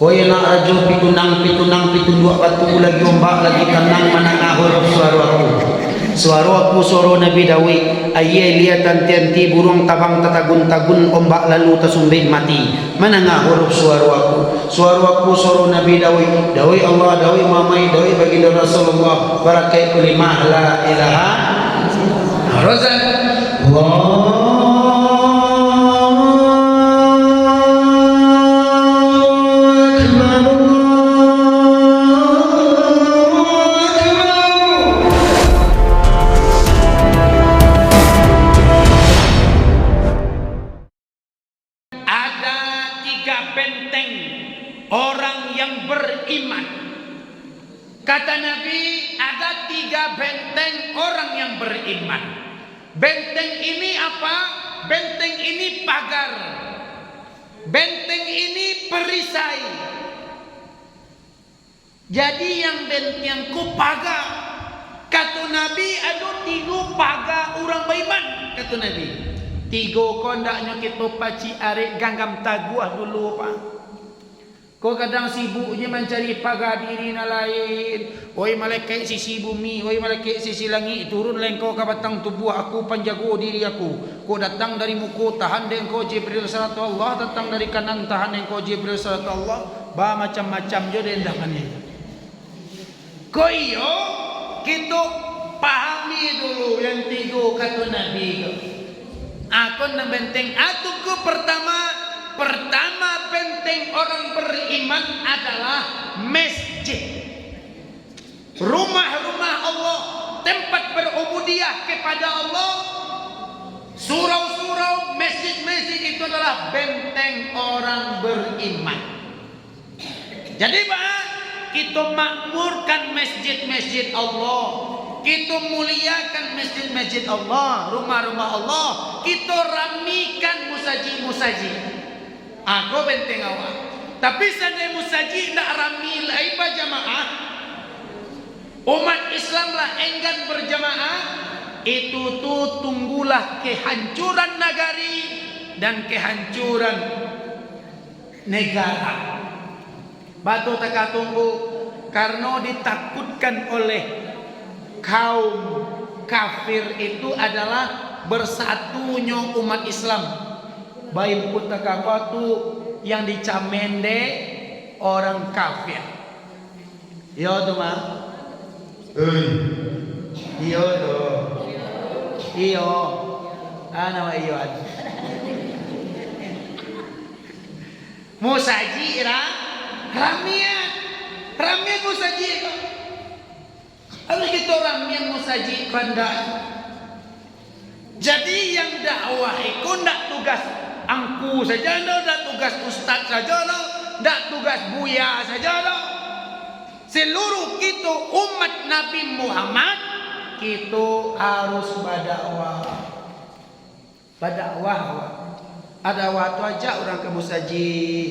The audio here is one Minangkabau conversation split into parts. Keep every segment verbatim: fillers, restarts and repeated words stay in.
Oi anak rajo Pitunang, Pitunang, Pitunduak Batu, lagi ombak lagi tanang, mandanga huruif suaro aku. Suaro aku suaro Nabi Daud, aia ilia tanti-anti, buruang tabang tatagun-tagun, ombak lalu tasumbek mati. Mandanga huruif suaro aku. Suaro aku suaro Nabi Daud, Daud Allah, Daud Muhammad, Daud Baginda Rasulullah, barakaik kalimah la ilaha. Rozak. Allahu Akbar, Allahu Akbar. Ada tiga benteng orang yang beriman. Kata Nabi, ada tiga benteng orang yang beriman. Benteng ini apa? Benteng ini pagar. Benteng ini perisai. Jadi yang benteng ko paga. Kato Nabi, ado tigo paga urang baiman, kato Nabi. Tigo ko andaknyo kito pacik arek ganggam taguah dulu, Pak. Ko kadang sibuk je mancari paga diri nan lain. Oi malekaik sisi bumi, oi malekaik sisi langik, turunlah engkau ka batang tubuah aku, panjago diri aku. Ko datang dari muko, tahan dek engkau Jibril sarato Allah, datang dari kanan, tahan dek engkau Jibril sarato Allah. Bamacam-macam jo dendangannyo. Ko iyo, kito pahami dulu yang tigo kato Nabi ko. Akon nan benteng atu ko pertama, pertama benteng orang beriman adalah masjid. Rumah-rumah Allah, tempat berubudiah kepada Allah, surau-surau, masjid-masjid itu adalah benteng orang beriman. Jadi, Pak, kito makmurkan masjid-masjid Allah, kito muliakan masjid-masjid Allah, rumah-rumah Allah, kito ramikan musajik-musajik. Ako benteng awak. Tapi, seandai musajik ndak rami lai bajamaah, umat Islam lah enggan berjamaah, itu tu tunggulah kehancuran nagari dan kehancuran negara. Batua takah tunggu, karno ditakutkan oleh kaum kafir itu adalah bersatunyo umat Islam. Baimpun takah tu yang dicamen dek orang kafir. Iyo tu, Mak. Oi. Iyo tu. Iyo. Ah, nama iyo an. Musajik ra-, ramian. Ramian musajik tu. Kalau kito ramian musajik pandak. Jadi, yang dakwah iko ndak tugas angku sajo doh, ndak tugas ustaz sajo doh, ndak tugas buya sajo doh. Seluruh kito umat Nabi Muhammad, kito harus badakwah. Badakwah awak. Dakwah tu ajak urang ka musajik,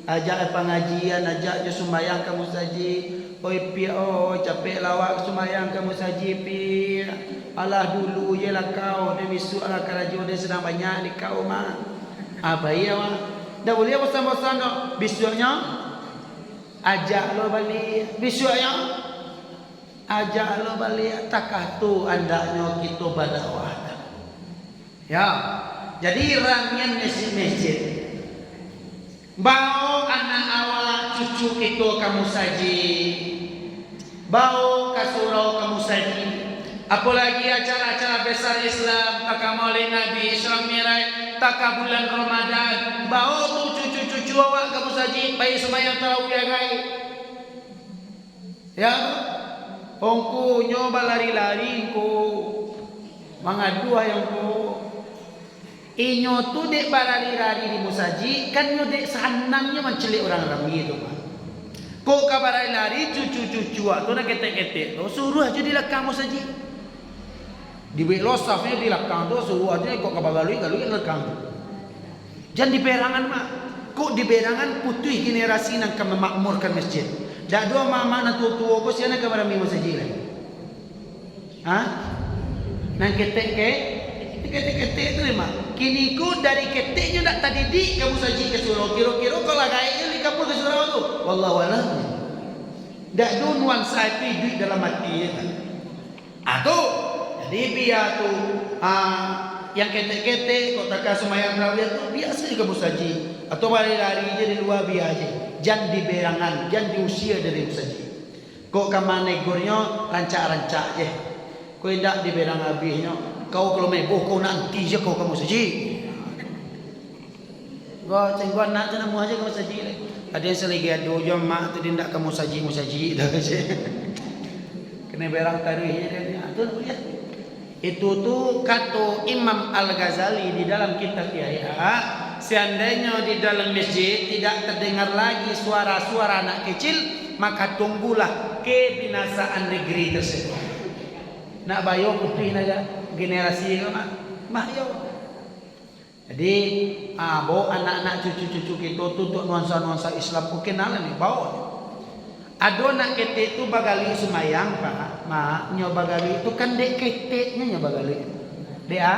ajak pangajian, ajak jo sumbayang ka musajik. Oi, Piak, oi, capeklah awak sumbayang ka musajik, Piak. Alah, dulu je lah kau, dek bisuak lah karajo dek sadang banyak dek kau mah. Apa iyo mah? Ndak buliah bosan-bosan doh. Bisuaknyo, ajak lo baliak. Bisuaknyo, ajak lo baliak. Takah tu andaknyo kito badakwah. Ya, jadi ramian masjid-masjid. Bao anak awak, cucu kito ka musajik. Bao ka surau ka musajik. Apolagi acara-acara besar Islam, takah Maulid Nabi, Isra Mi'raj, takah bulan Ramadan. Bao tu cucu-cucu awak ka musajik, pai sumbayang tarawih agai. Ya, ongkonyo balari-lari ko, mangaduah yo ko. Inyo tu dek balari-lari di musajik, kan nyo dek sanangnyo mancaliak urang rami tu, Pak. Kok ka balari-lari, cucu-cucu awak tu nan ketek-ketek tu, suruah ajo di lakang musajik. Dibuek lo safnyo di lakang tu, suruah ajo kok ka bagaluik-galuik di lakang tu. Jan diberangan, Mak. Kok diberangan, putuih generasi nan ka mamakmurkan masjid. Dak ado amak-amak nan tuo-tuo ko, sia nan ka marami masajik lai. Ha? Nan ketek ke? Ketek-ketek tu, Mak. Kini ko dari keteknyo dak tadidik ka musajik ka surau. Kiro-kiro ko lah gaeknyo lai Apo tu surau tu? Wallahu alam. Dak ado nuansa itu iduik dalam ati, ya kan? Ah, tu. Jadi, bia tu, ah, yang ketek-ketek, kok taka sumbayang tarawih tu, bia sajo ka musajik. Atau lari-lari je di lua, bia je. Jan diberangan, jan diusia dari musajik. Kok ka manegurnyo, rancak-rancak je. Kok indak diberang abihnyo, kau kalau meboh, kau nanti je kau ka musajik. Gua cengguan nak tu namuah je ka musajik lai. Ado yang saligado jo mak tu, dia ndak ka musajik-musajik tu je. Kena berang taruih je dia. Ah, tu nak kuliah. Itu tu kato Imam Al-Ghazali di dalam kitab Ihya, seandainyo di dalam masjid tidak terdengar lagi suara-suara anak kecil, maka tunggulah kebinasaan negeri tersebut. Nak bayo putuih naga generasi ko mah. Mah yo. Jadi, ah, bawa anak-anak, cucu-cucu kito tu untuak nuansa-nuansa Islam, ko kenal ni, bawa. Ado anak ketek tu bagaluik sumbayang, Pak, Mak, nyo bagaluik tu kan dek keteknyo nyo bagaluik. Dek a?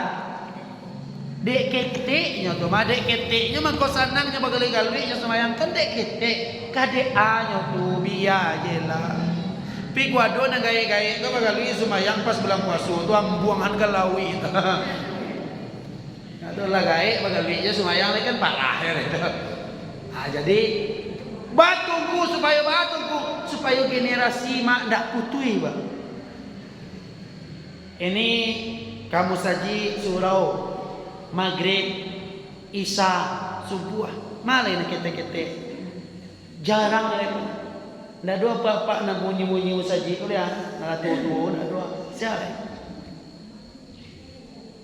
Dek keteknyo tu, Mak, dek keteknyo mangko sanang nyo bagaluik-galuik nyo sumbayang, kan dek ketek. Ka dek a nyo tu, bia je lah. Pi ko ado nan gaek-gaek tu bagaluik sumbayang pas bulan puaso tu, ambuangan ka lauik tu. Ado lah gaek bagaluik je sumbayang lai kan parah, ya, gitu. Ah, jadi, batunggu supayo batunggu, supayo generasi mak ndak putuih, Pak. Ini ka musajik surau, magrib, isya, subuah, ma lai nan ketek-ketek. Jarang lai, Pak. Ndak ado apak-apak nan bunyi-bunyi musajik tu, ya. Nan tuo-tuo, ndak ado. Sia lai.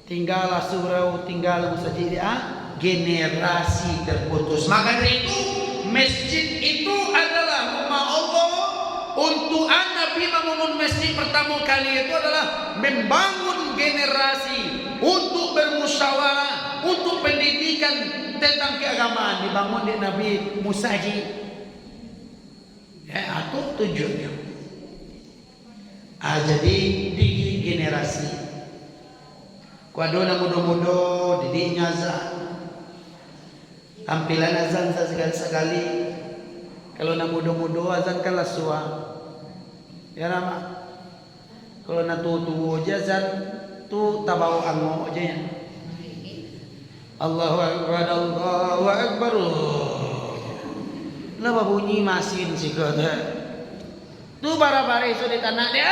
Tinggalah surau, tinggalah musajik, ah, generasi terputus. Maka dari itu, masjid itu adalah rumah Allah. Untuk Nabi membangun masjid pertama kali itu adalah membangun generasi untuk bermusyawarah, untuk pendidikan tentang keagamaan. Dibangun dek Nabi musajik. Ya, itu tujuannya. Ah, jadi, didik generasi. Kok ado nan mudo-mudo, didiknyo azan. Tampilan azan sakali-sakali. Kalau nan mudo-mudo, azan kan lah suah. Ya, Mak? Kalau nan tuo-tuo je azan, tu tabao angok je, ya. Allahu Akbar, Allahu Akbar, Allah. Lah babunyi masin siko tu. Tu bara-bara isu di tanak dia,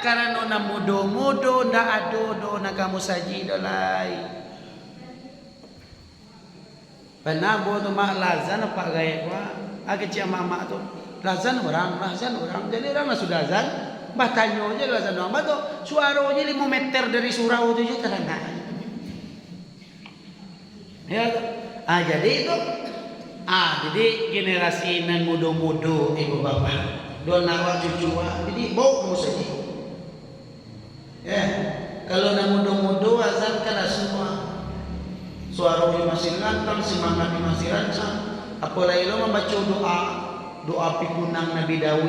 karano nan mudo-mudo ndak ado doh nan ka musajik doh lai. Pernah ambo tu, Mak, lah azan apak gaek ko, ah, kecek amak-amak tu. Lah azan urang, lah azan urang. Jadi urang lah sudah azan, batanyo je lah azan urang. Batua, suaro je limo meter dari surau tu je tadanga. Ya, ah, jadi itu, ah, jadi generasi nan mudo-mudo, ibu bapak, duo anak awak, cucu awak, jadi bawa ka musajik. Ya, kalau nan mudo-mudo azan kan lah suah. Suaro masih lantang, semangat masih rancak. Apolai lo mambaco doa, doa pikunang Nabi Daud.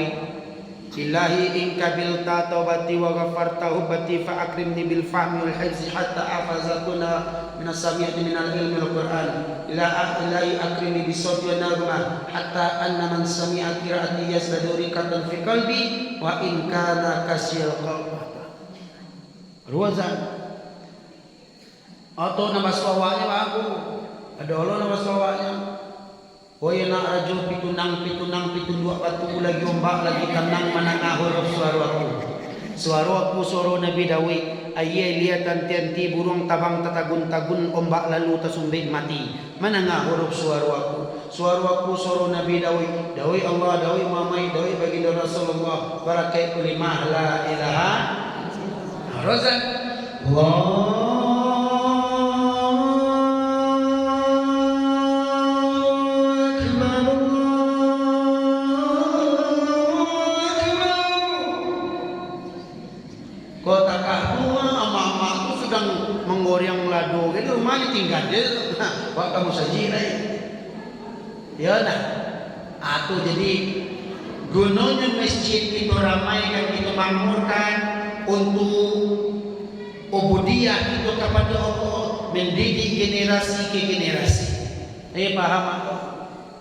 Ilahi in qabilta taubati wa ghafarta hubbati fa akrimni bil fahmi wal hifzi hatta ahfaza kulla ma sami'tu minal ilmi wal Qur'an. Ila a-, ilahi akrimni bis sauti wan naghmah hatta anna man sami'a qiraati yazdadu riqqatan fi qalbi wa in kana qasiyal qalb. Ruwazan. Atau nan basuo awaknyo bahago. Ado lo nan basuo awaknyo. Woi anak rajo, pitunang, pitunang, pitunduak batu, lagi ombak, lagi tanang, mandanga huruf suaro aku. Suaro aku, suaro Nabi Daud, aia lilia tanti-anti, buruang tabang tatagun-tagun, ombak lalu tasumbek mati. Mandanga huruf suaro aku. Suaro aku, suaro Nabi Daud, Daud Allah, Daud Muhammad, Daud Baginda Rasulullah, barakaik kalimah la ilaha. Rozan. Allahu Akbar, Allahu Akbar. Kok takah tu, amak-amak tu sadang manggoreng lado, kini rumah ni tingga je. Wak kamu saji lai. Ya nah. Ah, tu jadi gunonyo masjid kito ramaikan, kito makmurkan untuk ubudiah kito kapado Allah, mandidik generasi ka generasi. Eh, paham aku?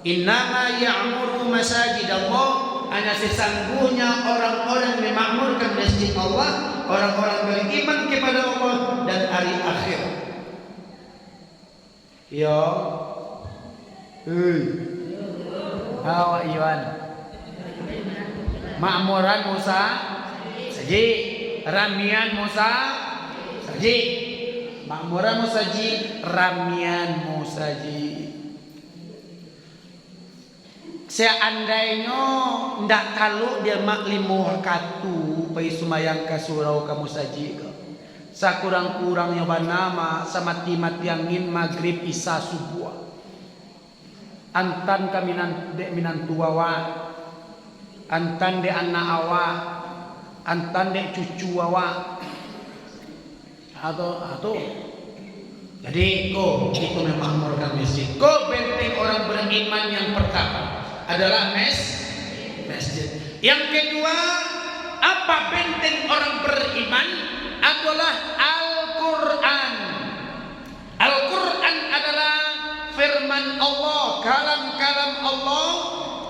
Innama ya'muru masajid Allah, hanya sesungguhnya orang-orang yang memakmurkan masjid Allah, orang-orang beriman kepada Allah dan hari akhir. Yo. Hei. Awak Iwan. Makmuran Musa, sajik. Ramian Musa, sajik. Makmuran Musa, sajik. Ramian Musa, sajik. Seandainyo ndak talok di amak limo wakatu pai sumbayang ka surau ka musajik ko, sakurang-kurangnyo bana mah samati-mati angin magrib, isya, subuah. Antan ka minan-, dek minantu awak, antan dek anak awak, antan dek cucu awak. Atau, atau. Jadi, ko, itu memakmurkan masjid. Ko benteng orang beriman yang pertama adalah mes-, masjid. Yang kedua, apa benteng orang beriman? Adalah Al-Quran. Al-Quran adalah firman Allah, kalam-kalam Allah,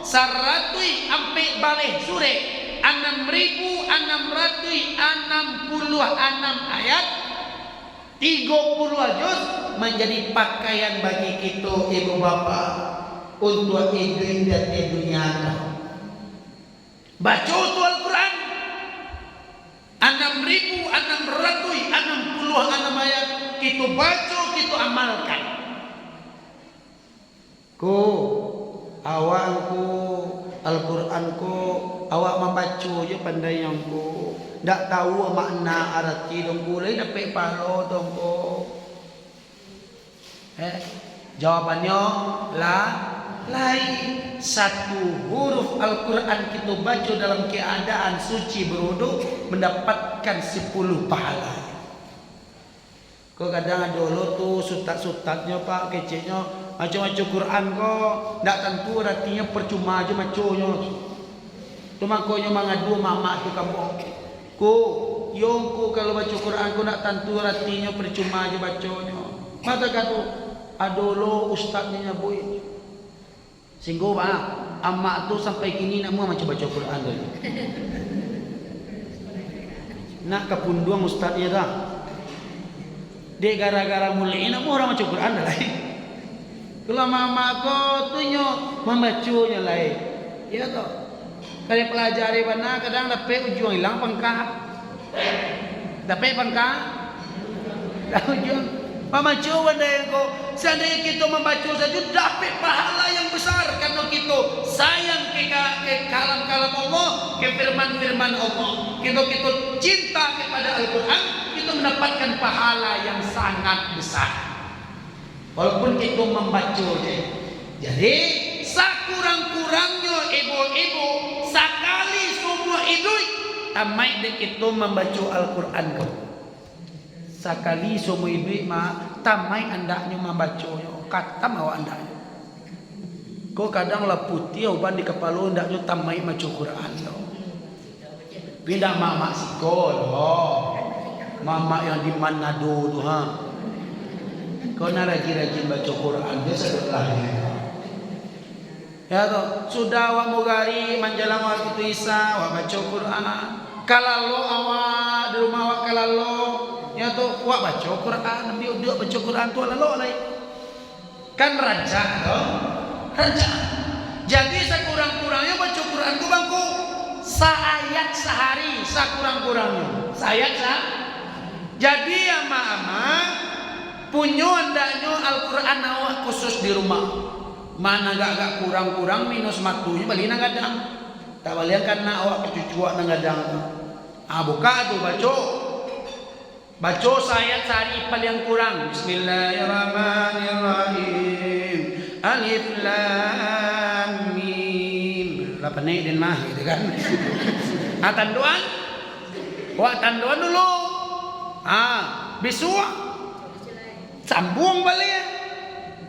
saratuih ampek baleh surek, anam ribu anam ratuih anam puluah anam ayat, tigo puluah juz, manjadi pakaian bagi kito, ibu bapa, untuak iduik di ateh dunia ko. Baco tu Al-Quran. Anam ribu anam ratuih anam puluah anam ayat, kito baco, kito amalkan. Ko, awak angku Al-Quran ko, awak mambaco jo pandai angku. Ndak tahu makna arati dong ko, lai dapek pahalo dong ko. Eh, jawabannyo, la-, lai. Satu huruf Al-Quran kito baco dalam keadaan suci berwudu, mandapatkan sapuluah pahala. Ko kadang ado lo tu sutat-sutatnyo, Pak, keceknyo, maco-maco Quran ko, ndak tantu aratinyo, percuma jo maconyo. Tu mangkonyo mangadu mamak tu ka ambo, "Ko, iyo ngku kalau baco Quran ko ndak tantu aratinyo, percuma jo baconyo." Mako tu, ado lo ustadnyo nyabuik. Singgo, Pak, amak tu sampai kini nak mua maco-maco Quran tu. Nak ka punduang ustadnyo tu. Dek gara-gara muleknyo nak mua urang maco Quran tu lai. Kalau mamak ko tu nyo mambaconyo lai. Iyo tu. Kalau dipalajari bana, kadang dapek ujuang ilang pangka. Dapek pangka? Dah ujuang. Pamaco bandai ko, seandainyo kito mambaco sajo, dapek pahala yang besar, karano kito sayang ke ka-, ke kalam-kalam Allah, ke firman-firman Allah. Kito, kito cinta kepada Al-Quran, kito mendapatkan pahala yang sangat besar. Walaupun kito mambaco je. Jadi, sakurang-kurangnyo ibu-ibu, sakali saumua iduik, tamaik dek kito mambaco Al-Quran ko. Sakali saumua iduik mah, tamaik andaknyo mambaconyo, katam awak andaknyo. Ko kadang lah putiah uban di kapalo, andaknyo tamaik maco Quran tu. Pindah mamak siko lo. Mamak yang di Manado tu, ha. Kau nak rajin-rajin baco Quran, biasa doh lah, ya. Ya toh, sudah awak mugari manjalang waktu Isya, awak baco Quran. Kalalo awak, di rumah awak kalalo, ya toh, awak baco Quran, ambil duduak baco Quran tu, lalok lai. Kan rancak tu? Rancak. Jadi, sakurang-kurangnyo baco Quran tu bangko saayat sahari, sakurang-kurangnyo. Saayat sa-, jadi, amak-amak, punyo andaknyo Al-Quran awak khusus di rumah. Mana agak-agak kurang-kurang minus matonyo, bali nan gadang. Tak bali kan nak awak ka cucuak nan gadang tu. Ah, buka tu, baco. Baco saayat sahari paliang kurang. Bismillahirrahmanirrahim. Alif Lam Mim. Lah panek den mah, gitu kan. Ah, tandoan. Wak tandoan dulu. Ah, bisuak. Sambuang baliak.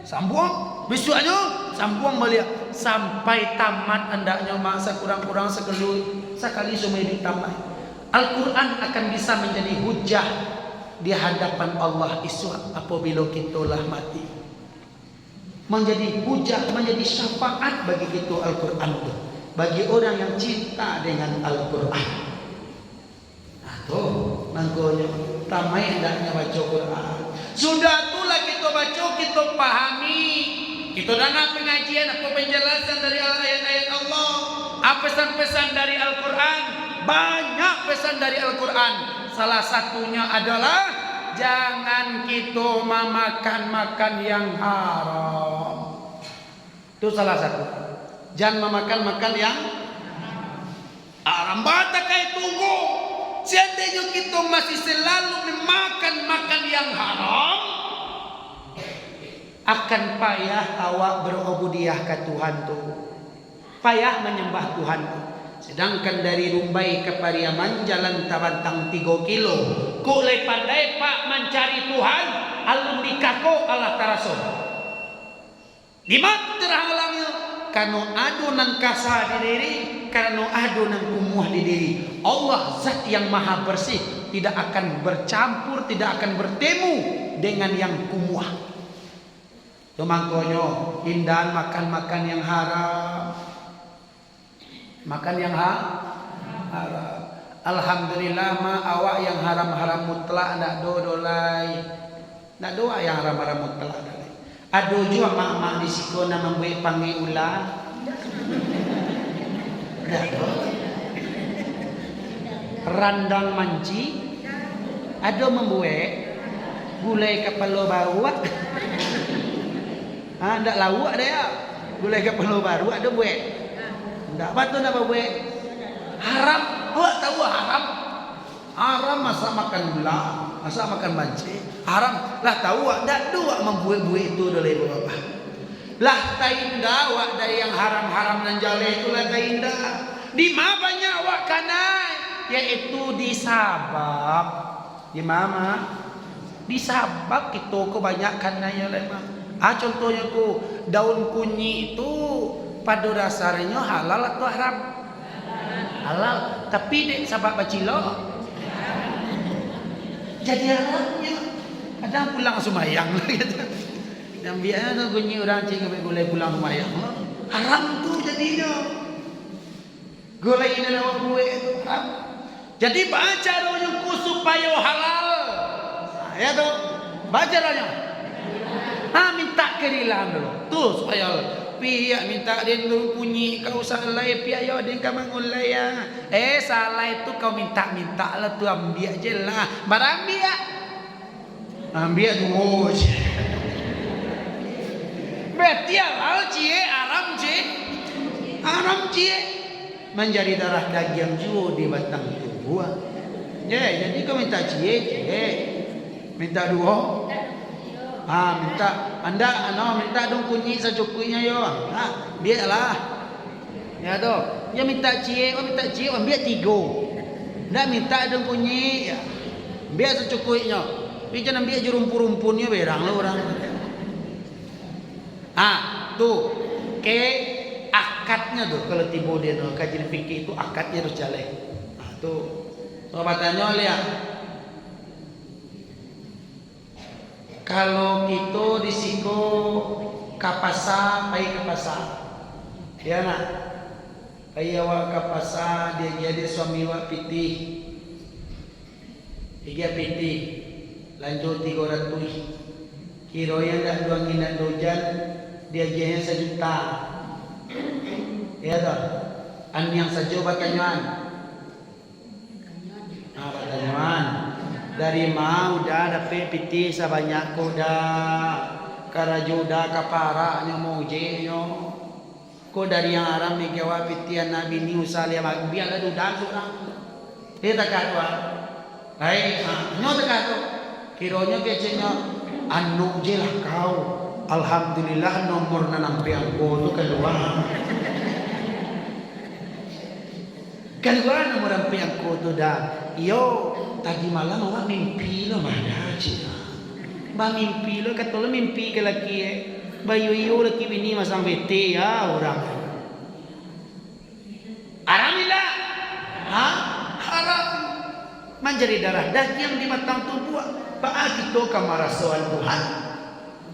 Sambuang. Bisuaknyo, sambuang baliak. Sampai tamat andaknyo mah, sakurang-kurang sakali, sakali saumua iduik tamat. Al-Quran akan bisa manjadi hujah di hadapan Allah isuak apabilo kito lah mati. Manjadi hujah, manjadi syafaat bagi kito Al-Quran tu, bagi urang yang cinta dengan Al-Quran. Nah, tu, mangkonyo, ramai andaknyo baco Quran. Sudah tu lah kito baco, kito pahami. Kito danga pangajian, apo panjalasan dari ayat-ayat Allah, apo pesan-pesan dari Al-Quran. Banyak pesan dari Al-Quran. Salah satunyo adalah, jangan kito mamakan makan yang haram. Tu salah satu. Jan mamakan makan yang haram. Batakai tunggu. Seandainyo kito masih selalu mamakan makan yang haram, akan payah awak berubudiah ka Tuhan tu. Payah manyambah Tuhan tu. Sedangkan dari Rumbai ka Pariaman jalan tabantang tigo kilo. Kok lai pandai, Pak, mancari Tuhan, alun dikako alah taraso. Di ma tu terhalangnyo? Karano ado nan kasa di diri, karano ado nan kumuah di diri. Allah Zat yang Maha Bersih, tidak akan bercampur, tidak akan bertemu dengan yang kumuah. Tu mangkonyo, hindakan makan-makan yang haram. Makan yang ha-, haram. Alhamdulillah, Mak, awak yang haram-haram mutlak ndak do, do lai. Ndak do awak yang haram-haram mutlak do lai. Ado juo mak-mak di siko nan mambuek pangai ula. Ndak do. Randang manci. Ado mambuek gulai kapalo baruak. Ha, ndak lauak deh, ya. Gulai kapalo baruak ado buek. Ndak, apo tu ndak babuek? Haram. Awak tahu haram? Haram masak makan gula, masak makan manci. Haram. Lah tahu awak, ndak ado awak mambuek-buek itu doh lai, Bapak. Lah tainda awak dari yang haram-haram nan jaleh tu lah tainda. Di ma banyak awak kanai? Yaitu di sabab. Di ma, Mak? Di sabab kito ko banyak kanai lai, Mak. Ah, contohnyo ko, daun kunyik tu pado dasarnyo halal atau haram? Halal. Tapi dek sabab bacilok, jadi haramnyo. Kadang pulang sumayang gitu. Ambiaknyo tu kunyik urang cik, ambiak gulai pulang sumayang. Haram tu jadinyo. Gulai nan awak buek tu haram. Jadi, baa caronyo ko supayo halal? Ha, ya tu? Baa caronyo? Ha, mintak karilaan dulu. Tu supayo halal. Piak mintak den dulu kunyik, ka usah lai, piak yo den ka mangulai, ya. Eh, salah itu kau mintak-mintak lah tu, ambiak je lah. Barambiak. Ambiak duo je. Berarti halal ciek, haram ciek. Haram ciek. Manjadi darah dagiang juo di batang tubuah. Ye, jadi kau mintak ciek, ciek. Mintak duo. Ha, mintak, andak, ano, mintak dong kunyik sacukuiknyo yo. Ha, biaklah. Ya tu. Yo mintak ciek, yo mintak ciek, ambiak tigo. Ndak mintak dong kunyik, ya. Ambiak sacukuiknyo. Tapi jan ambiak jo rumpun-rumpunnyo, berang lah urang. Ah, tu. Ke akadnyo tu, kalau tibo di anu, kaji fikih tu akadnyo tu jaleh. Ah, tu. So, batanyo liak. Kalau kito di siko ka pasa, pai ka pasa. Yo ndak? Pai awak ka pasa, diagiah dek suami awak pitih. Diagiah pitih, lanjo tigo ratuih. Kironyo ndak ado angin, ndak ado ujan, diagiahnyo sajuta. Yo toh? Aniang sajo batanyoan. Ah, batanyoan, dari ma Uda dapek pitih sabanyak ko, Uda? Karajo Uda ka paraknyo, maojeknyo. Ko dari yang haram diagiah pitih anak bini usah liak, biaklah Uda surang. Dia takah tu, ah. Hai, ah, nyo takah tu. Kironyo keceknyo, anu je lah kau. Alhamdulillah, nomor nan ampe angko tu kalua. Kalua nomor ampe angko tu, Da. Iyo, tadi malam awak mimpi lo mah, Da, cik. Bamimpi lo, kato lo mimpi ka laki, eh. Baiyo-iyo laki bini masang bete, ya, urang. Haram indak? Ha? Haram. Manjadi darah dagiang di batang tubuah. Baa kito ka marasoan Tuhan?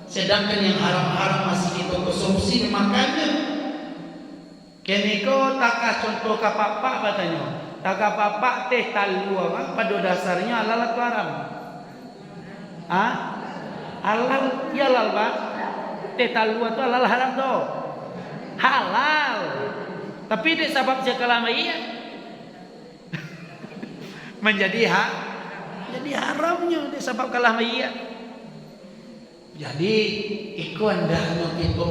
Sedangkan yang haram-haram masih kito konsumsi dan makannyo. Kini ko takah contoh ka apak-apak batanyo. Takah apak-apak teh talua, ha? Pado dasarnyo halal atau haram? Ha? Halal, iyo halal, Pak. Teh talua tu halal haram tu? Halal. Tapi dek sabab sia kalah mayia, manjadi ha-, jadi haramnyo dek sabab kalah mayia. Jadi, iko andaknyo kito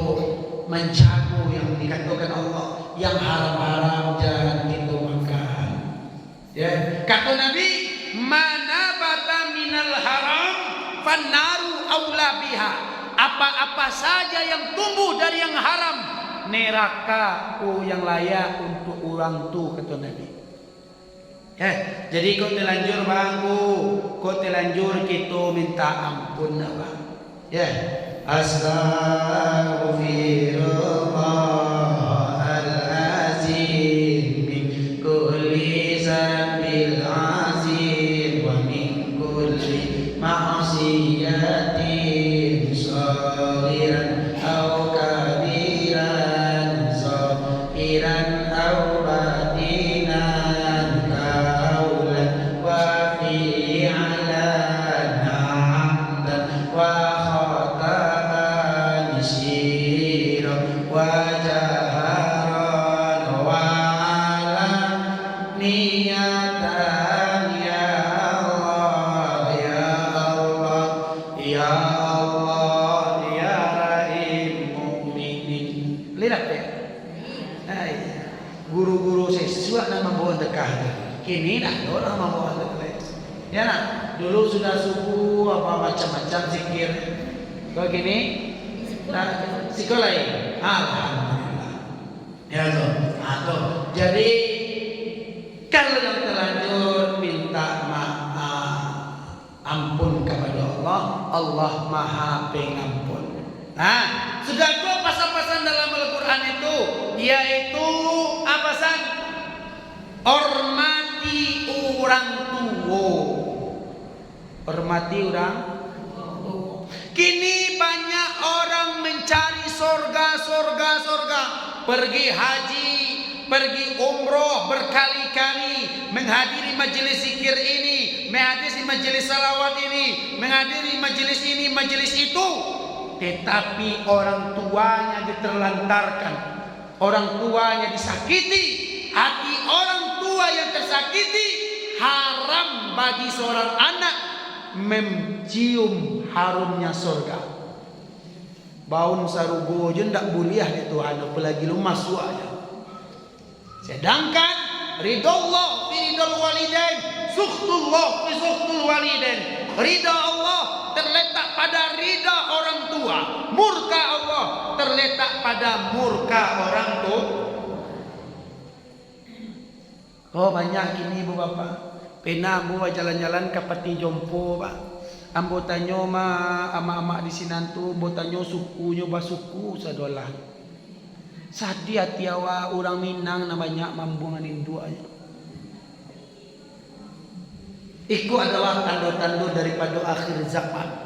manjago yang dikatokan Allah, yang haram-haram jan kito makan. Ya, kato Nabi, "Ma nabata minal haram, fannaru aula biha." Apa-apa saja yang tumbuh dari yang haram, neraka ko yang layak untuk urang tu, kato Nabi. Eh, jadi kok telanjur, Bang, ko, kok telanjur kito minta ampun, Bang. Ya. Astaghfirullahalazim min kulli dzanbil azim wa min kulli ma'siyatin shaghiran au kabiran, zahiran au batinan, qaulan wa fi'lan, amdan wa khata'an, sirran wa jahran wa alaniyatan, ya Allah, ya Allah, ya Allah, ya Rahim Mukminin. Lidah, ya? Ai, guru-guru siswa nan mambawa sedekah tu. Kini dah ado urang mambawa sedekah. Ya nah, dulu sudah subuh apa macam-macam zikir. Kalau kini, nah, siko lain. Alhamdulillah. Ya tu. Ah, tu. Jadi, kalau yang terlanjur minta maaf, ampun kapado Allah, Allah Maha Pengampun. Nah, sudah tu pasan-pasan dalam Al-Quran itu, yaitu apa, san? Hormati urang tuo. Hormati urang tuo. Kini banyak orang mencari sorga, sorga, sorga. Pergi haji, pergi umroh berkali-kali, menghadiri majelis zikir ini, menghadiri majelis salawat ini, menghadiri majelis ini, majelis itu. Tetapi orang tuanya diterlantarkan, orang tuanya disakiti. Hati orang tua yang tersakiti, haram bagi seorang anak mencium harumnya sorga. Baun sarugo jo ndak buliah dek Tuhan, apolagi lo masuak jo. Sedangkan ridho Allah fi ridhol walidain, sukhtullah fi sukhtul walidain. Ridha Allah terletak pada ridha orang tua, murka Allah terletak pada murka orang tua. Oh, banyak kini, Bu, Bapak. Pernah ambo bajalan-jalan ka Pati Jompo, Pak. Ambo tanyo ma amak-amak di sinan tu, ambo tanyo sukunyo basuku sadolah. Sadiah ati awak, urang Minang nan banyak mambuang induaknyo. Iko adalah tando-tando daripado akhir zaman.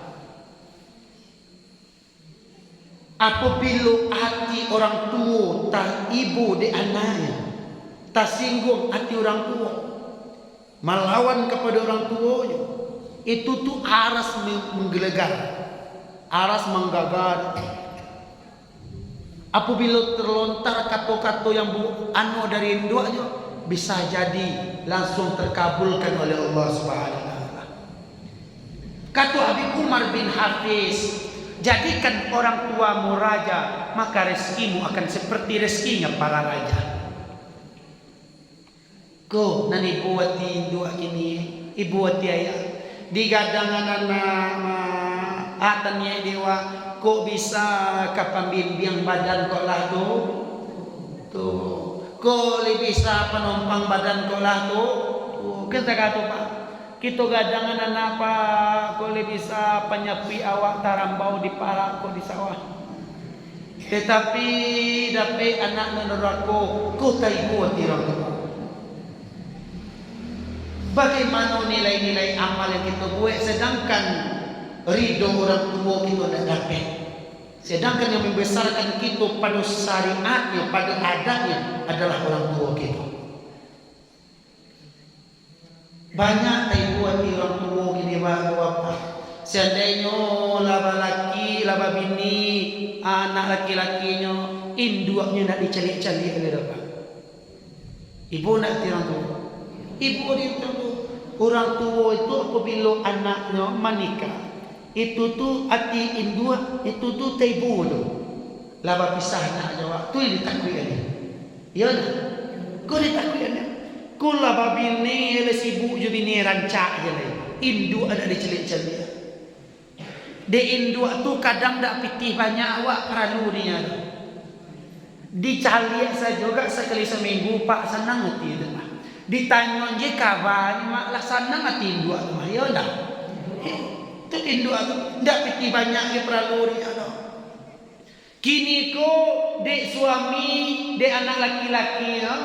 Apabilo ati orang tuo taibo dek anaknyo, tasingguang ati orang tuo, malawan kapado orang tuonyo, itu tu aras me-, menggelegar, aras manggaga. Apabilo terlontar kato-kato yang bu-, ano dari induaknyo, bisa jadi langsuang terkabulkan oleh Allah Subhanahu wa Ta'ala. Kato Habib Umar bin Hafiz, "Jadikan orang tuamu raja, maka rezekimu akan seperti rezekinya para raja." Ko, nan ibo ati induak kini, ibo ati ayah, digadangan anak ma-, atan ye dewa, kok bisa ka pambimbiang badan kok lah tu? Tu. Kok lai bisa panompang badan kok lah tu? Tu. Kan takato, Pak. Kito gadangan anak, Pak, kok lai bisa panyapuik awak tarambau di parak kok di sawah. Tetapi dapek anak nan durako, kok taibo ati urang tuo. Bagaimana nilai-nilai amal yang kito buek, sedangkan ridho urang tuo kito ndak dapek? Sedangkan yang membesarkan kito pado syariatnyo, pado adatnyo adalah orang tuo kito. Banyak taibo ati urang tuo kini, ba-, bapak. Seandainyo lah balaki, lah babini, anak laki-lakinyo, induaknyo ndak dicaliak-caliak lai, bapak. Ibo ndak ati urang tuo? Ibo di urang tuo. Urang tuo itu apabilo anaknyo manikah, itu tu ati induak, itu tu taibo tu. Lah bapisah anak jo awak, tu yang ditakuik-an. Iyo ndak? Ko ditakuik-an. Ko lah babini, lah sibuk jo bini, rancak je lai. Induak ndak dicaliak-caliak. Dek induak tu kadang ndak pitih banyak awak paralu dinyo tu. Dicaliak sajo gak sakali saminggu, Pak, sanang ati tu mah. Ditanyo je kabanyo, Mak, lah sanang ati induak tu mah, iyo ndak? Eh, tu induak tu, ndak pitih banyak je paralu dinyo tu. Kini ko, dek suami, dek anak laki-lakinyo,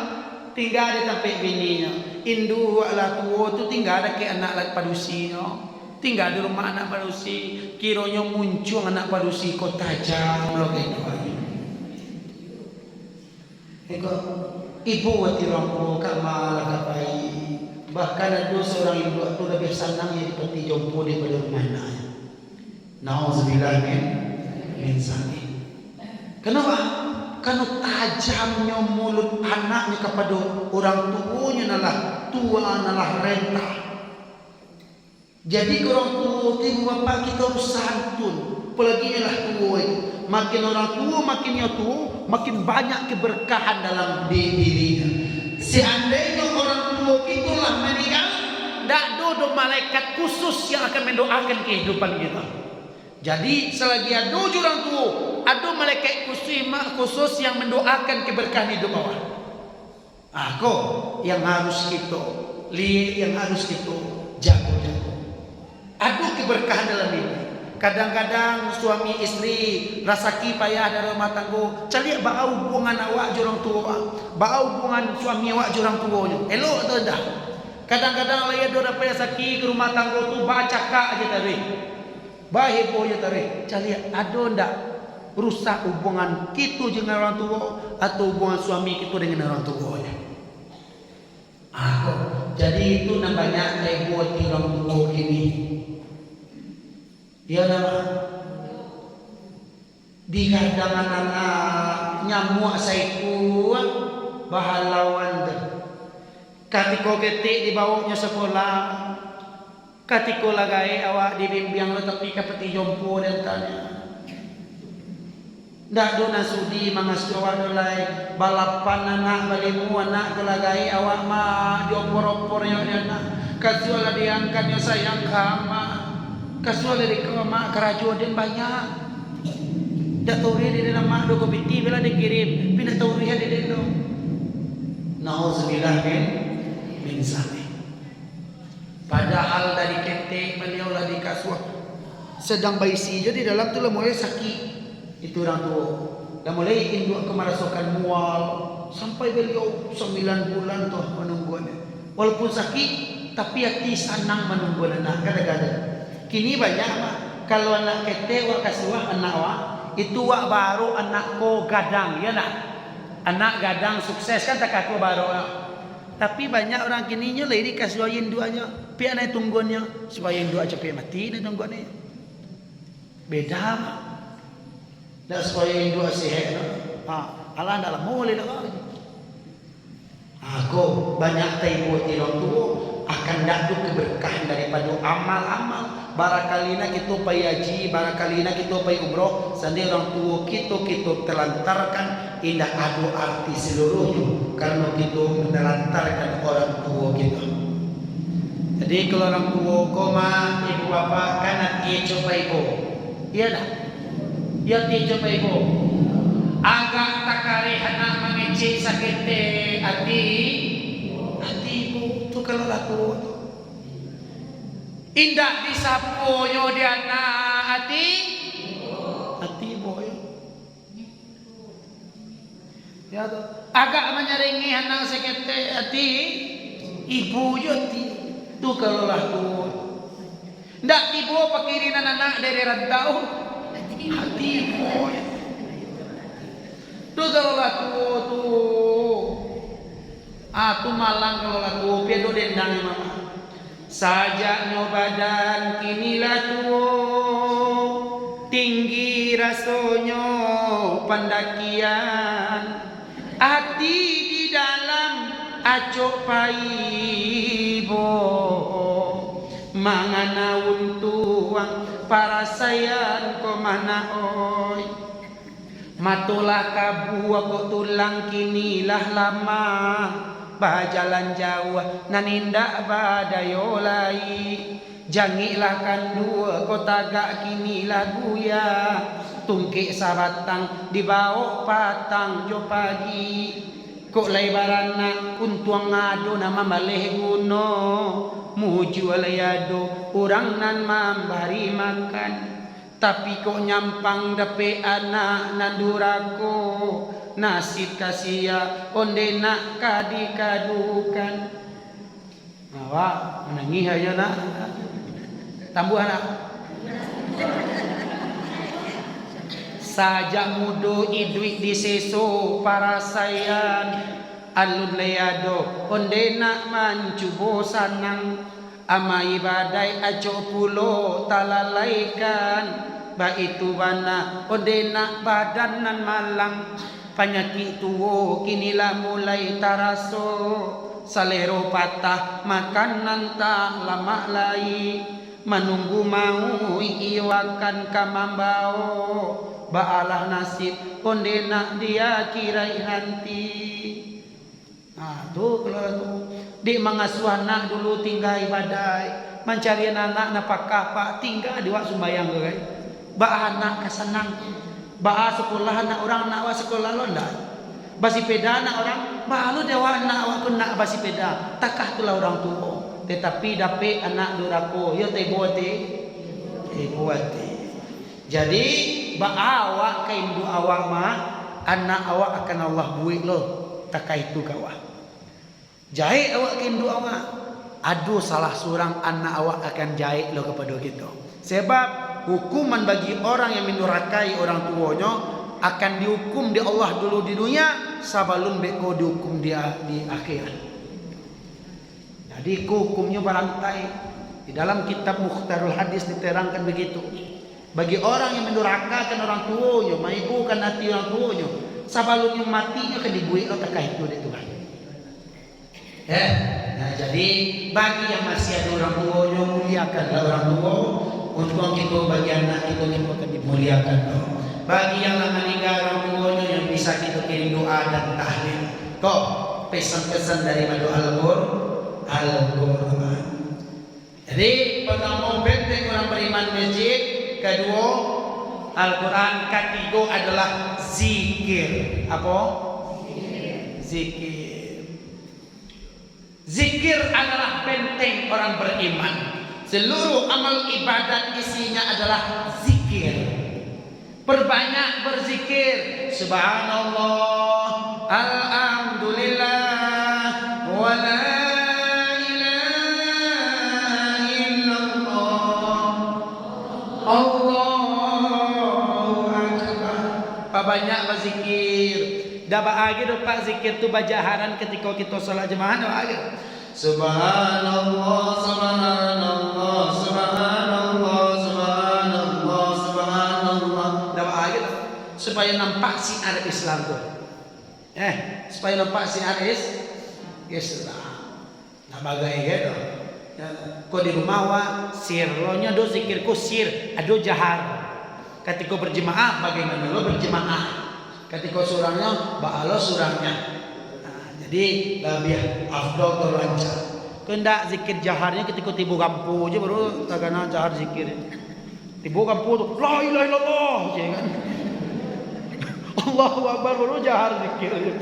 tingga di tampek bininyo. Induak lah tuo tu tingga dakek anak la-, padusinyo. Tingga di rumah anak padusi. Kironyo muncuang anak padusi ko tajam lo ka induak. Iko, ibo ati urang tuo ka malah ka pai. Bahkan ado surang induak tu labiah sanang iyo dipati jompo daripado rumah anaknyo. Nauzubillah min, min zalik. Kenapa? Karano tajamnyo mulut anaknyo kapado urang tuonyo nan lah tua, nan lah renta. Jadi, ka urang tuo tu, ibu bapak, kito harus santun. Apolagi inyo lah tuo itu. Makin urang tuo, makin inyo tuo, makin banyak keberkahan dalam di-, dirinyo. Seandainyo urang tuo kito lah maninggal, ndak ado doh malaikat khusus yang akan mendoakan kehidupan kito. Jadi, salagi ado jo urang tuo, ado malaikat khusus, khusus yang mendoakan keberkahan hidup awak. Ah, ko yang harus kito liek, yang harus kito jago-jago. Ado keberkahan dalam ini. Kadang-kadang suami istri rasaki payah dari rumah tanggo, caliak baa hubungan awak jo urang tuo, baa hubungan suami awak jo urang tuonyo. Elok atau indak? Kadang-kadang lai ado dapek rasaki ka rumah tanggo tu, bacakak je taruih. Baheboh je taruih. Caliak, ado ndak rusak hubungan kito jo urang tuo, atau hubungan suami kito dengan urang tuo je? Ah, ko. Jadi itu nan banyak taibo ati urang tuo kini. Iyo ndak, Mak? Digadang anak nyamuak saikua bahalauan tu. Katiko ketek dibawoknyo sakolah, katiko lah gaek awak dibimbiang lo, tapi ka pati jompo di antanyo. Ndak ado nan sudi mangasuah awak do lai. Balapan anak, balimo anak, ko lah gaek awak, Mak, diopor-opor nyo di anak. Kasuah lah diangkatnyo sayang ka Amak. Kasuah lah dikau, Mak, karajo den banyak. Ndak taruih dek den, Mak, do ko pitih bela dikirim, tapi ndak taruih dek den do. Nauzubillah min, min zalik. Padahal dari ketek baliau lah dikasuah. Sadang baisi jo di dalam tu lah mulai sakik. Itu urang tuo. Lah mulai induak ko marasokan mual. Sampai baliau sambilan bulan tu manungguan. Walaupun sakik, tapi ati sanang manungguan anak. Kadang-kadang. Kini banyak, Mak. Kalau anak ketek wak kasuah anak wak, itu wak baru anak ko gadang, iyo ndak? Anak gadang sukses kan takah ko baru lah. Tapi banyak urang kini nyo lai dikasuahi induaknyo, piak nai tungguannyo, supayo induak capek mati nai tungguannyo. Beda, Mak. Ndak supayo induak sehat, no. Ha, alah ndak lamo lai dak. Ha, ko banyak taibo ati urang tuo, akan ndak ado keberkahan daripado amal-amal. Barakali nah kito pai haji, barakali nah kito pai umroh, sandiri urang tuo kito, kito telantarkan, indak ado arti saluruhnyo, karano kito manalantarkan urang tuo kito. Jadi, kalau urang tuo ko, Mak, ibu bapak, kan ati coba ibo. Iyo ndak? Iyo, ati coba ibo. Agak takareh anak mangecek saketek ati, ati ibo tu kalau lah tuo tu. Indak disaponyo di anak, ati, ati ibo, yo. Ya tu. Agak manyarengeh anak saketek, ati ibo jo ati. Tu kalau lah tuo. Ndak tibo pakirinan anak dari rantau. Ati, boy. Tu kalau lah tuo tu. Ah, tu malang kalau lah tuo, pi ado dendang mah. Sajaknyo badan kini lah tuo, tinggi rasonyo pandakian, ati di dalam acok paibo, mangana untuang parasaian ko mah nak oi. Mato lah kabua kok tulang kini lah lamah, bajalan jauah nan indak badayo lai. Jangik lah kandua kok tagak kini lah guyah, tungkek sabatang dibawok patang jo pagi. Kok lai baranak untuang ado nan mambaleh guno, mujua lai ado urang nan mambari makan. Tapi kok nyampang dapek anak nan durako, nasib ka sia, onde nak ka dikadukan. Awak manangih ajo nak. Tambuah nak. Sajak mudo iduik diseso parasaian, alun lai ado, onde nak mancubo sanang. Amai badai acok pulo talalaikan, baitu bana onde nak badan nan malang. Panyakik tuo kini lah mulai taraso, salero patah, makanan tak lamak lai. Manunggu mauik iwakan ka mambao, baalah nasib onde nak di akhirai nanti. Nah, tu kalau tu. Dek mangasuah anak dulu tingga ibadaik, mancarian anak napakah, Pak, tingga di wak sumbayang tu, kan? Baa anak ka sanang. Baa sakolah anak urang, anak awak sakolah lo ndak? Basipeda anak urang, baa lo di awak anak awak tu nak basipeda. Takah tu lah urang tuo. Tetapi dapek anak durako, yo taibo ati. Taibo ati. Jadi, baa awak ka induak awak mah, anak awak akan Allah buek lo, takah itu ka awak. Jaek awak ka induak awak, ado salah surang anak awak akan jaek lo kapado kito. Sebab, hukuman bagi orang yang mandurakai orang tuonyo akan dihukum dek Allah dulu di dunia, sabalun beko dihukum di, di akhirat. Jadi, iko hukumnyo barantai. Di dalam kitab Mukhtarul Hadis diterangkan begitu. Bagi orang yang mandurakakan orang tuonyo, maibokan ati orang tuonyo, sabalunnyo mati nyo akan dibuek lo takah itu dek Tuhan. Eh, nah, jadi, bagi yang masih ado orang tuonyo, muliakanlah orang tuo. Untuang kito bagi anak kito, kito akan dimuliakan lo. Bagi yang lah maningga orang tuonyo, yang bisa kito kirim doa dan tahlil. Ko, pesan-pesan daripado Al-Qur-, Al-Qur'an. Jadi, pertamo, benteng orang beriman masjid, kaduo, Al-Quran, katigo adalah zikir. Apo? Zikir. Zikir adalah benteng orang beriman. Seluruh amal ibadat isinya adalah zikir. Perbanyak berzikir, Subhanallah, Alhamdulillah, wa la ilaha illallah, Allahu Akbar. Pabanyak bazikir. Ndak baa gai doh, Pak, zikir tu bajaharan katiko kito salat jamaah, ndak baa gai. Subhanallah, subhanallah, subhanallah, subhanallah, subhanallah. Ndak baa gai doh. Supayo nampak siar Islam tu. Eh, supayo nampak siar Is-, Islam. Ndak baa gai doh. Ya, ko di rumah awak, sir lo nyo ado zikir ko sir, ado jahar. Katiko berjemaah, bagaimana lo berjemaah? Katiko surangnyo, baa lo surangnyo. Nah, jadi, labiah afdol tu rancak. Ko ndak zikir jaharnyo katiko tibo gampo je baru takana jahar zikir. Tibo gampo tu, "La ilaha illallah," je kan. "Allahu Akbar," baru jahar zikir je.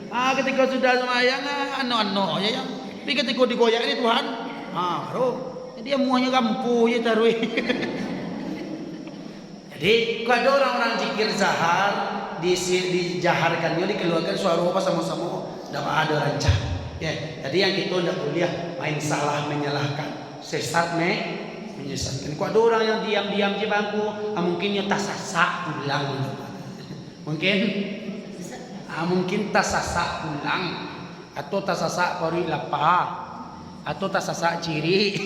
Ah, katiko sudah sumbayang, ah, ano-ano je, ya. Tapi katiko digoyak ni Tuhan, ah, baru. Jadi, amuahnyo gampo je taruih. Jadi, kok ado urang-urang zikir jahar, di-, dijaharkannyo, dikaluarkan suaro basamo-samo, ndak baa doh, rancak. Ya, jadi yang kito ndak buliah main salah menyalahkan, sesat me-, Menyesatkan. Kok ado urang yang diam-diam je bangku, ah, mungkin nyo tasasak pulang. Mungkin, ah, mungkin tasasak pulang. Atau tasasak paruik lapa. Atau tasasak cirik.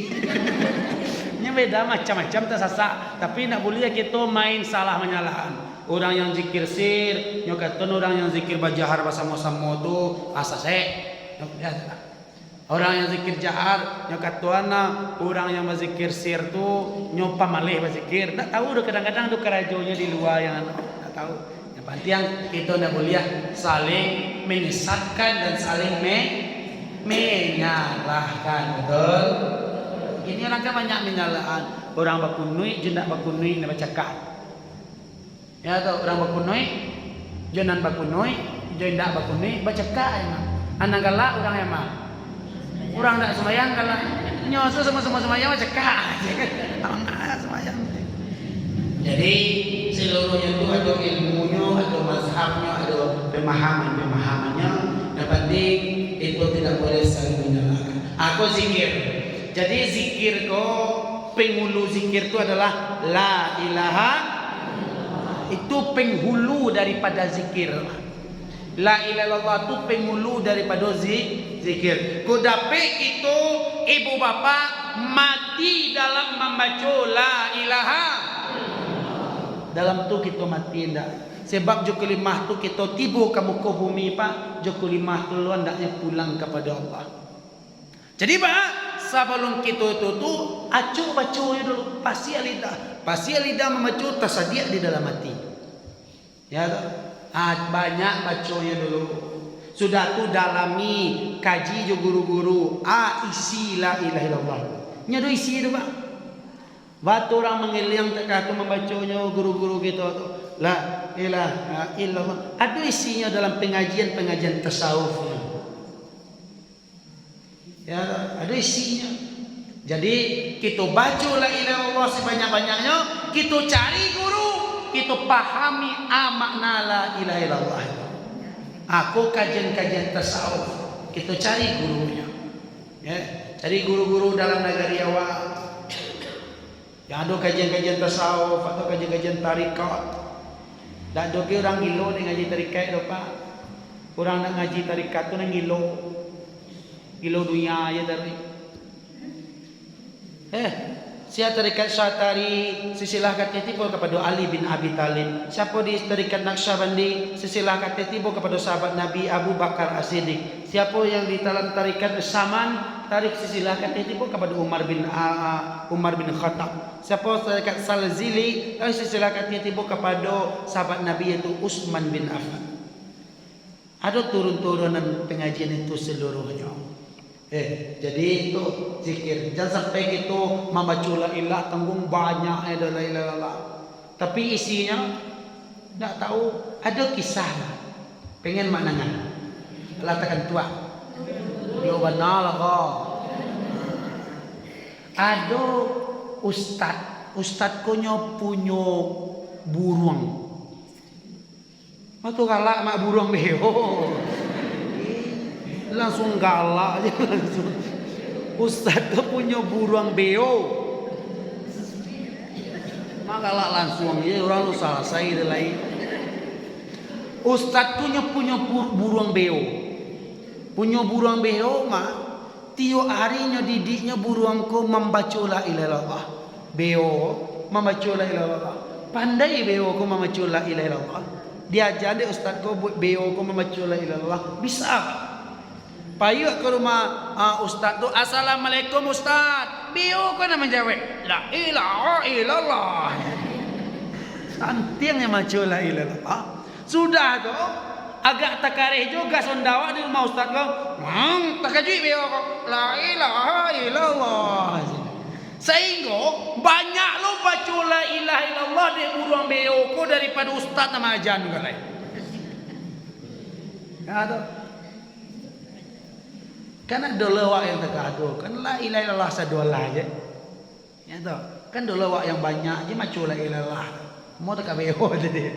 Nyo beda macam-macam tasasak. Tapi ndak buliah kito main salah manyalahan. Urang yang zikir sir, nyo katon urang yang zikir bajahar basamo-samo tu, ah, sasek. Nyo beda tu lah. Urang yang zikir jahar, nyo katoan lah, urang yang bazikir sir tu, nyo pamaleh bazikir. Ndak tahu doh, kadang-kadang tu karajonyo di lua yang anu, ndak tahu. Yang pantiang, kito ndak buliah saling menyesatkan dan saling me-, menyalahkan, betul? Kini urang kan banyak menyalahkan. Urang bakunuik jo ndak bakunuik, ndak bacakak. Yo, atau urang bakunuik, jo nan bakunuik, jo indak bakunuik, bacakak, yo, mah. Nan galak urang, yo, mah. Urang ndak sumbayang galak. Nyo tu samo-samo sumbayang, bacakak. Abang ndak sumbayang. Jadi, seluruhnyo tu ado ilmunyo, ado mazhabnyo, ado pemahaman-pemahamannyo. Yang penting, itu tidak boleh saling menyalahkan. Aku zikir. Jadi, zikir ko, penghulu zikir tu adalah la ilaha. Itu penghulu daripada zikir. La ilaha illallah tu penghulu daripado zi-, zikir. Kok dapek kito, ibu bapak, mati dalam mambaco la ilaha, dalam tu kito mati ndak. Sebab jo kalimah tu kito tibo ka muko bumi, Pak. Jo kalimah tu lo andaknyo pulang kapado Allah. Jadi, Pak, sabalum kito itu tu, acok baconyo dulu, pasiak lidah. Pasiak lidah mambaco, tasadiak di dalam ati. Yo, toh? Ah, banyak baconyo dulu. Sudah tu, dalami, kaji jo guru-guru. Ah, isi la ilaha illallah. Nyo ado isi tu, Pak. Baa tu urang mangiliang takah tu mambaconyo guru-guru kito tu. La ilaha illallah. Ado isinyo dalam pangajian-pangajian tasawuf tu. Yo, ado isinyo. Jadi, kito baco la ilaha illallah sabanyak-banyaknyo, kito cari guru, kito pahami a makna la ilaha illallah. Ako kajian-kajian tasawuf, kito cari gurunyo. Yo, cari guru-guru dalam nagari awak. Yang ado kajian-kajian tasawuf atau kajian-kajian tarikat. Dak ado ge urang gilo dek ngaji tarikat do, Pak. Urang nak ngaji tarikat tu nan gilo. Gilo dunia aja tadi. Eh, sia tarikat Syatari, silsilah katanya tibo kapado Ali bin Abi Thalib. Siapo di tarikat Naqsyabandi, silsilah katanya tibo kapado sahabat Nabi Abu Bakar As-Siddiq. Siapo yang di dalam tarikat Saman, tarik silsilah katanya tibo kapado Umar bin, ah, Umar bin Khattab. Siapo tarikat Salzili, tarik silsilah katanya tibo kapado sahabat Nabi, yaitu Utsman bin Affan. Ado turun-turunan pangajian itu saluruhnyo. Eh, jadi itu zikir. Jan sampai kito mambaco la ilah tangguang banyak ado la ilah illallah. Tapi isinyo ndak tahu, ado kisah. Pengen mandanga? Alah takantuak. Yo bana lah ko. Ado ustad, ustad ko nyo punyo buruang. Mato galak mak buruang beo. Langsuang galak je langsuang. Ustad ko punyo buruang beo. Mak galak langsuang je, urang tu salasai dek lai. Ustad tu nyo punyo bur-, buruang beo. Punyo buruang beo, mak. Tiok ari nyo didiknyo buruang ko mambaco la ilaha illallah. Beo mambaco la ilaha illallah. Pandai beo ko mambaco la ilaha illallah. Diaja dek ustad ko buek beo ko mambaco la ilaha illallah. Bisa. Payuak ka rumah, ah, ustad tu, "Assalamualaikum, Ustad." Beo ko nan manjawek, "La ilaha illallah." Santiang nyo mambaco la ilaha illallah. Sudah tu, agak takareh jo gas ondawak di rumah ustad ko. Mang, takajuik beo ko. La ilaha illallah. Sahinggo, banyak lo baco la ilaha illallah dek buruang beo ko daripado ustad nan maaja ko lai. Nah, tu. Kan ado lo awak yang takah tu. Kan la ilaha illallah sadolah je. Ya toh? Kan dulu awak yang banyak je maco la ilaha illallah. Mau tak kabeo tadi.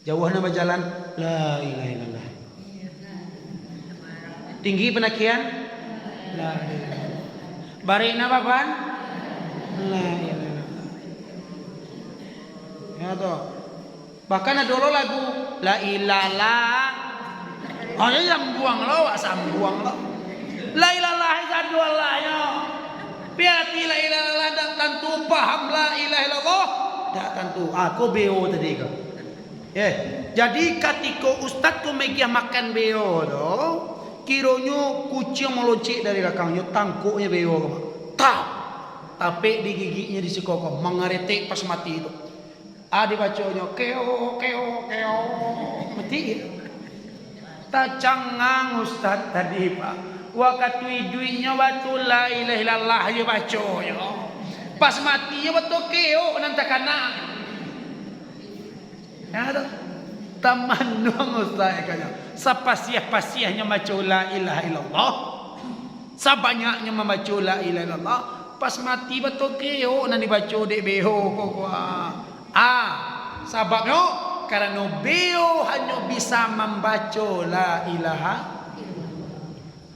Jauh nak bajalan, la ilaha illallah. Tinggi panakian, la ilaha illallah. Barek nak baban, La ilaha illallah. Ya toh. Bahkan ado lo lagu, la ilaha. Oh, ya, sambuang lo, awak sambuang lo. La ilaha sado Allah nyo. Piati la ilaha illallah dak tantu paham la ilaha illallah. Dak tantu. Ah, ko beo tadi ko. Eh, jadi katiko ustaz tu magiah makan beo tu, kironyo kuciang maloncik dari balakangnyo, tangkoknyo beo ko. Tap! Tapek di gigiknyo di siko ko, mangaretek pas mati tu. Ah, dibaconyo, keo, keo, keo, mati. Tacangang ustaz tadi, Pak. Wakatu iduiknyo baco la ilaha illallah jo baconyo. Pas matinyo baco keo nan takana. Ya, tu. Tamanuang ustaz, katanya. Sapasiah-pasiahnyo maco la ilaha illallah. Sabanyaknyo mambaco la ilaha illallah. Pas mati baco keo nan dibaco dek beo ko, ko, ah. Ah, sababnyo, karano beo hanyo bisa mambaco la ilaha.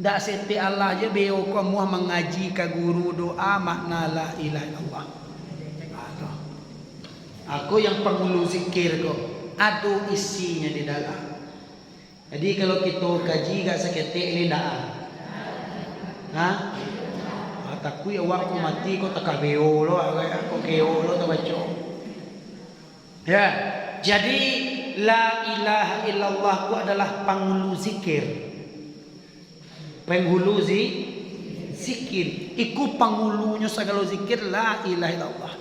Dak setek alah je beo ko amuah mangaji ka guru doa makna la ilaha illallah. Aduh. Ako yang pangulu zikir ko, ado isinyo di dalam. Jadi, kalau kito kaji agak saketek, lai ndak? Ha? Ah, takuik awak ko mati ko takah beo lo, ko keo lo tabaco. Ya, jadi la ilaha illallah ko adalah pangulu zikir. Penghulu zi-, zikir. Iko pangulunyo sagalo zikir, la ilaha illallah.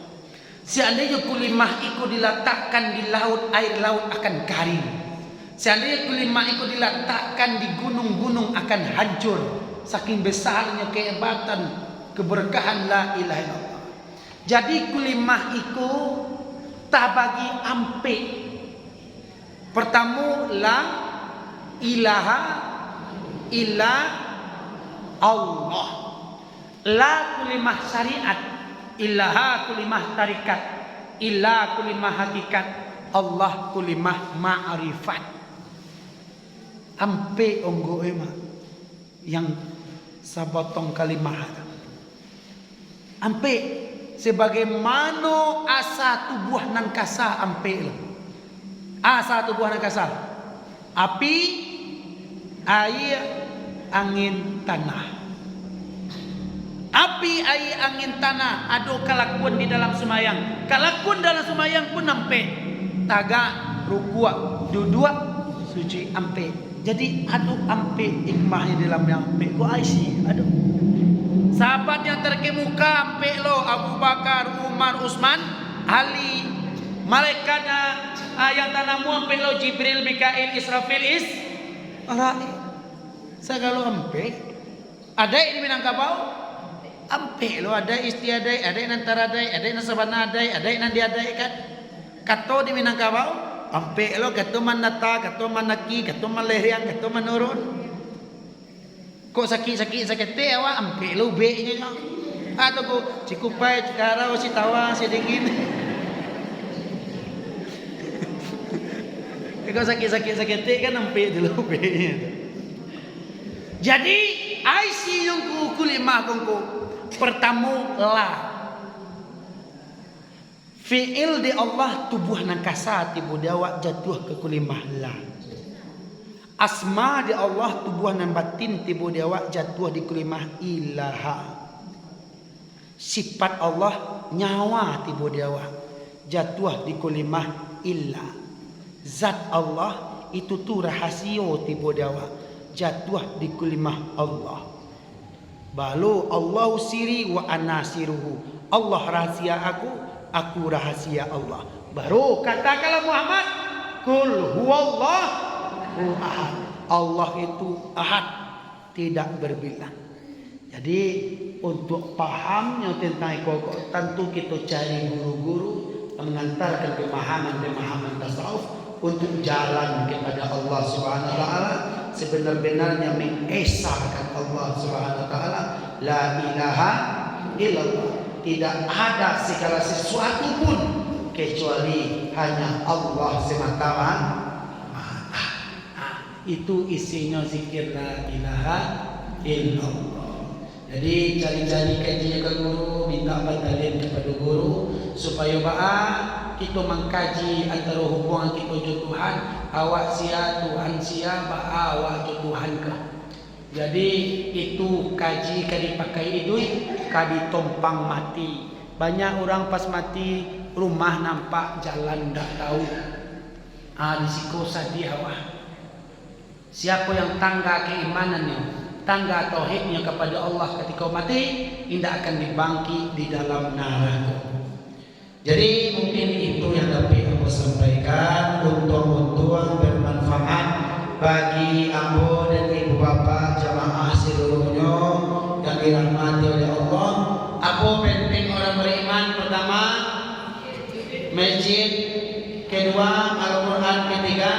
Seandainyo kulimah iko dilatakkan di laut, air laut akan karing. Seandainyo kulimah iko dilatakkan di gunung, gunung akan hancur. Saking besarnyo kehebatan, keberkahan la ilaha illallah. Jadi kulimah iko tabagi ampek. Partamo, la ilaha illa Allah. La kulimah syariat, ilaha kulimah tarikat, illa kulimah hakikat, Allah kulimah ma'rifat. Ampek onggok e, Mak. Yang sabatang kalimah tu. Ampek, sebagaimano asa tubuah nan kasa ampek lo. Asa tubuah nan kasa. Api, aia, angin, tanah. Api, aia, angin, tanah ado kalakuan di dalam sumayang. Kalakuan dalam sumayang pun ampek. Tagak, rukuak, duduak, sujud, ampek. Jadi, ado ampek hikmah di dalam nan ampek ko, ai si, ado. Sahabat yang terkemuka ampek lo, Abu Bakar, Umar, Utsman, Ali. Malaikat, ah, yang tanamu ampek lo, Jibril, Mikail, Israfil, Is-, Israil. Sagalo ampek. Adaik di Minangkabau, ampek lo adaik istiadaik, adaik nan taradaik, adaik nan sabana adaik, adaik nan diadaikkan. Kato di Minangkabau, ampek lo, kato manata, kato manaki, kato malehriang, kato manurun. Kok sakik-sakik saketek awak, ampek lo ubeknyo nyo. Atau ko Cikupai, Cikarau, Sitawa, Sidingin. Kok sakik-sakik saketek kan ampek tu lo ubeknyo. Jadi, ai si yang ku-, kulimah kongko. Partamo, la. Fi'il di Allah, tubuah nan kasa tibo di awak jatuah ka kulimah la. Asma di Allah, tubuah nan batin tibo di awak jatuah di kulimah ilaha. Sifat Allah, nyawa tibo di awak, jatuah di kulimah illa. Zat Allah, itu tu rahasio tibo di awak, jatuah di kulimah Allah. Balo, Allahu sirri wa ana sirruhu. Allah rahasia aku, aku rahasia Allah. Baru katakanlah Muhammad, "Qul huwallahu ahad." Allah itu ahad, tidak berbilang. Jadi, untuk pahamnyo tentang iko ko, tantu kito cari guru-guru yang mengantarkan pemahaman-pemahaman tasawuf untuk jalan kepada Allah Subhanahu wa Taala, sebenar-benarnya mengesahkan Allah Subhanahu wa Taala, la ilaha illallah. Tidak ada segala sesuatu pun kecuali hanya Allah semata-mata. Nah, itu isinyo zikir la ilaha illallah. Jadi, cari-cari kaji ka guru, minta bantuan kapado guru, supayo baa kito mangkaji antaro hubungan kito jo Tuhan, awak sia, Tuhan sia, baa awak jo Tuhan ka. Jadi, itu kaji ka dipakai iduik, ka ditompang mati. Banyak urang pas mati, rumah nampak, jalan ndak tahu. Ah, di siko sadiah awak. Siapo yang tangga keimanannyo, tangga tauhidnyo kapado Allah katiko mati, indak akan dibangkik di dalam narako. Jadi, mungkin itu yang dapek ambo sampaikan, untuang-untuang bermanfaat bagi ambo dan ibu bapak jamaah seluruhnyo yang dirahmati oleh Allah. Apo penting orang beriman? Pertama, masjid, kedua, Al-Quran, ketiga,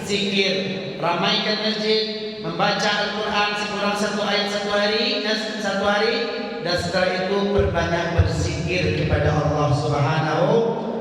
zikir. Ramaikan masjid, membaca Al-Quran sekurang satu ayat satu hari, eh, satu hari, dan setelah itu perbanyak berzikir kepada Allah Subhanahu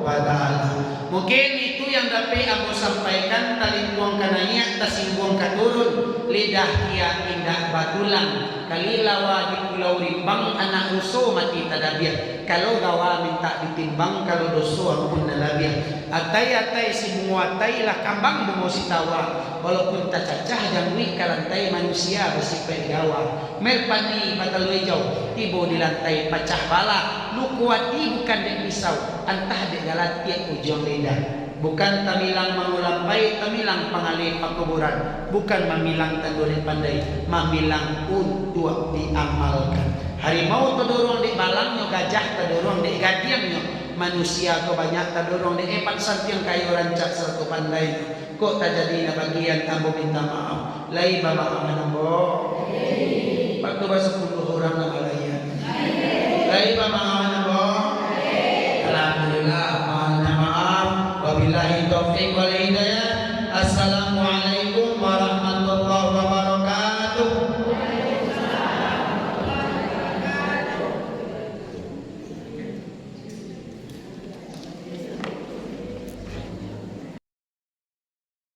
wa Ta'ala. Mungkin itu yang dapek ambo sampaikan, talingkuang ka naiak, tasingguang ka turun, lidah kia indak batulang, kalilawa di Pulau Rimbang, anak ruso mati tadabiah. Kalau gawa mintak ditimbang, kalau doso ampun nan labiah. Atai-atai si bungo atai, lah kambang bungo si tawa. Walaupun tacacah jangguik ka lantai, manusia basipaik gawa. Merpati batalua ijau, tibo di lantai pacah bala. Luko ati bukan dek pisau, antah dek galatiak ujuang lidah. Bukan tamilang mangulampai, tamilang pangaleh pakuburan. Bukan mamilang tando dek pandai, mamilang untuak diamalkan. Harimau tadoruang dek balangnyo, gajah tadoruang dek gadiangnyo. Manusia ko banyak tadoruang dek epat santiang kayo rancak sarato pandai. Kok tajadi nan bagian, ambo minta maaf. Lai bamaahan ambo.